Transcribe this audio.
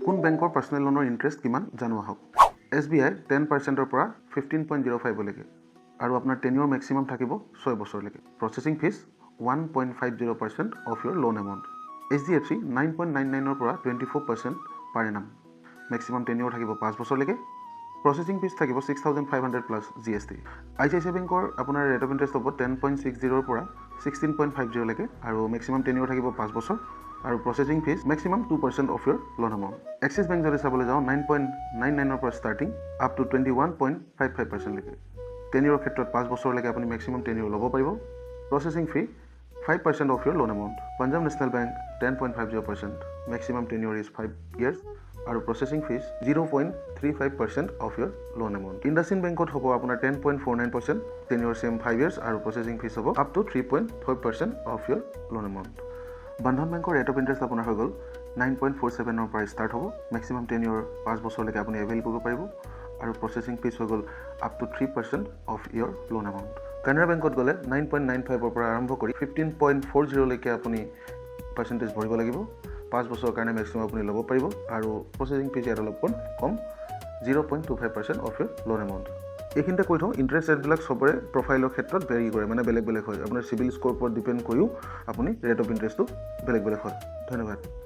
কোন বেংকৰ পাৰ্চনেল লোনৰ ইণ্টাৰেষ্ট কিমান জানো আহক। এছবিআই 10%ৰ পৰা 15.05লৈকে আৰু আপোনাৰ টেনিয়ৰ মেক্সিমাম থাকিব 6 বছৰলৈকে। Processing fees 1.50% of your loan amount. HDFC 9.99ৰ পৰা 24% per annum, maximum tenure থাকিব 5 বছৰলৈকে। প্ৰচেছিং ফিজ থাকিব 6,500 প্লাছ জিএছটি। আইচিআইচিআই বেংকৰ আপোনাৰ ৰেট অফ ইণ্টাৰেষ্ট হ'ব 10.60ৰ পৰা 16.50লৈকে আৰু মেক্সিমাম টেনিয়ৰ থাকিব 5 বছৰ আৰু processing fees maximum 2% of your loan amount. Axis bank যদি চাবলৈ যাওঁ, 9.99ৰ পৰা starting up to 21.55%লৈকে। টেনিয়ৰৰ ক্ষেত্ৰত 5 বছৰলৈকে আপুনি মেক্সিমাম টেনিয়ৰ ল'ব পাৰিব। Processing fee 5% of your loan amount. Punjab National Bank 10.50%, maximum tenure is 5 years আৰু processing fees 0.35% of your loan amount. IndusInd বেংকত হ'ব আপোনাৰ 10.49%, tenure same 5 years আৰু প্ৰচেছিং ফিজ হ'ব up to 3.5% of your loan amount. বন্ধন বেংকৰ rate of interest আপোনাৰ হৈ গ'ল 9.47ৰ পৰা ষ্টাৰ্ট হ'ব। মেক্সিমাম টেনিয়ৰ 5 বছৰলৈকে আপুনি এভেইল কৰিব পাৰিব আৰু প্ৰচেছিং ফিজ হৈ গ'ল up to 3% of your loan amount. Canara বেংকত গ'লে 9.95ৰ পৰা আৰম্ভ কৰি 15.40লৈকে আপুনি পাৰ্চেণ্টেজ ভৰিব লাগিব। 5 বছৰৰ কাৰণে মেক্সিমাম আপুনি ল'ব পাৰিব আৰু প্ৰচেছিং ফিজ ইয়াত অলপমান কম, 0.25% of your loan amount. এইখিনিতে কৈ থওঁ, ইণ্টাৰেষ্ট ৰেটবিলাক চবৰে প্ৰফাইলৰ ক্ষেত্ৰত ভেৰি কৰে, মানে বেলেগ বেলেগ হয়। আপোনাৰ চিবিল স্ক'ৰ ওপৰত ডিপেণ্ড কৰিও আপুনি ৰেট অফ ইণ্টাৰেষ্টটো বেলেগ বেলেগ হয়। ধন্যবাদ।